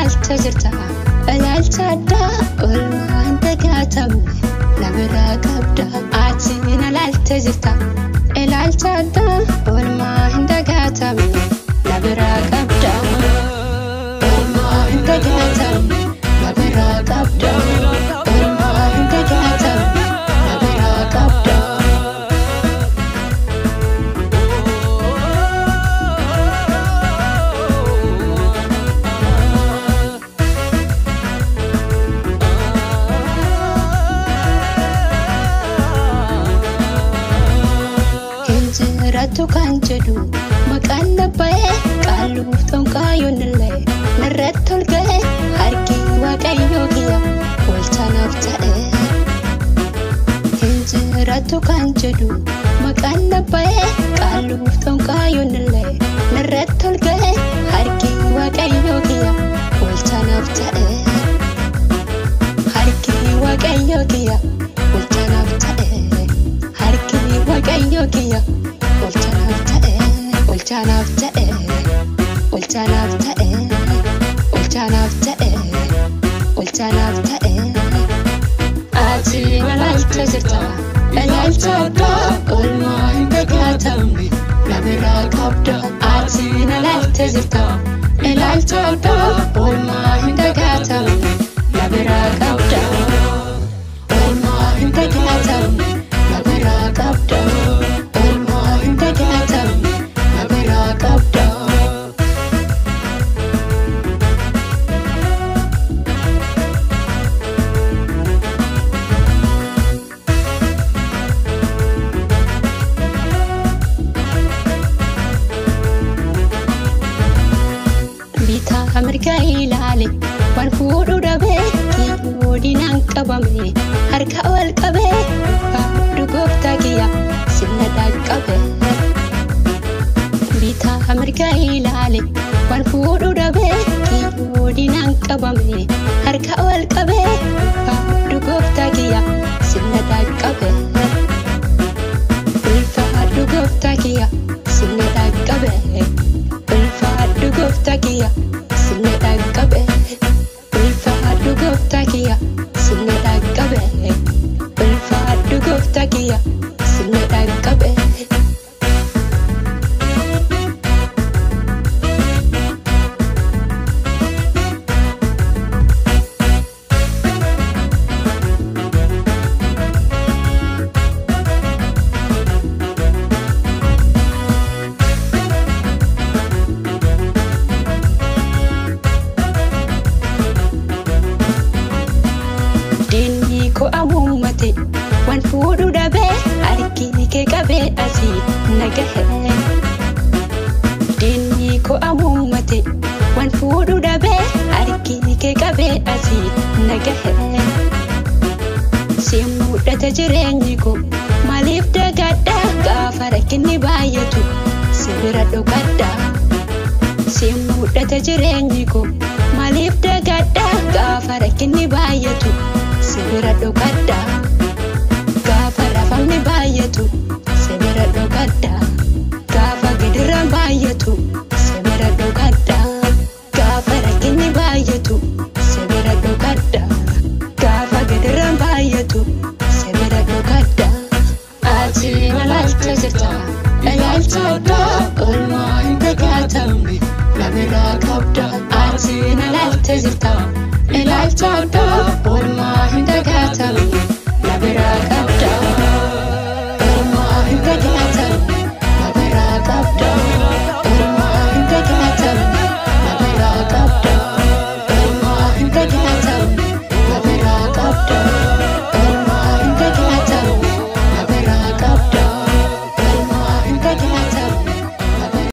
Ilaalcha jirta, ilaalcha addaa oolmaa hin dagatamne na biraa qabda. Ati na ilaalcha jirta, ilaalcha addaa oolmaa hin dagatamne na biraa qabda. Oolmaa hin dagatamne na biraa qabda. Oolmaa hin dagatamne na biraa qabda. Hinjiraatu kan jedhu maqaan na ba'ee qaalluuf xonqaayoon illee narratti ol ga'e harki waaqayyoo kiyya olchanaaf ta'e. Hinjiraatu kan jedhu maqaan na ba'ee qaalluuf xonqaayoon illee narratti ol ga'e harki waaqayyoo kiyya olchanaaf ta'e. Harki waaqayyoo kiyya olchanaaf ta'e. Harki waaqayyoo kiyya olchanaaf ta'e. Olchanaaf ta'e. Olchanaaf ta'e. Olchanaaf ta'e. Olchanaaf ta'e. Ati ilaalcha jirta, ilaalcha addaa oolmaa hin dagatamne na biraa qabda. Ati ilaalcha jirta, ilaalcha addaa oolmaa hin dagatamne na biraa qabda. Oolmaa hin dagatamne na biraa qabda. Oolmaa hin dagatamne na biraa qabda. Bitaa mirga ilaale waan fuudhu dhabee kiyyoo diinaan qabame harka ol qabee baadhu gooftaa kiyya sirna dhaqqabe. Bitaa mirga ilaale waan fuudhu dhabee kiyyoo diinaan qabame harka ol qabee baadhu gooftaa kiyya sirna dhaqqabe. Ulfaadhu gooftaa kiyya sirna dhaqqabe. Ulfaadhu gooftaa kiyya sirna dhaqqabe. Ulfaadhu gooftaa kiyya sirna dhaqqabe. Ulfaadhu gooftaa kiyya sirna dhaqqabe. Diinni koo amummate waan fuudhu dhabee harki kee qabee asii na gahe. Diinni koo amummate waan fuudhu dhabee harki kee qabee asii na gahe. Si mudhata jireenyi koo maaliif dagadha gaafa rakkinni baay'atu si bira dhokadha. Si mudhata jireenyi koo maaliif dagadha gaafa rakkinni baay'atu si bira dhokadha. Gaafa rafamni baay'atu si bira dhokadha. Gaafa gidiraan baay'atu si bira dhokadha. Gaafa rakkinni baay'atu si bira dhokadha. Gaafa gidiraan baay'atu si bira dhokadha. Ati ilaalcha jirta, ilaalcha addaa oolmaa hin dagatamne na biraa qabda. Ati ilaalcha jirta,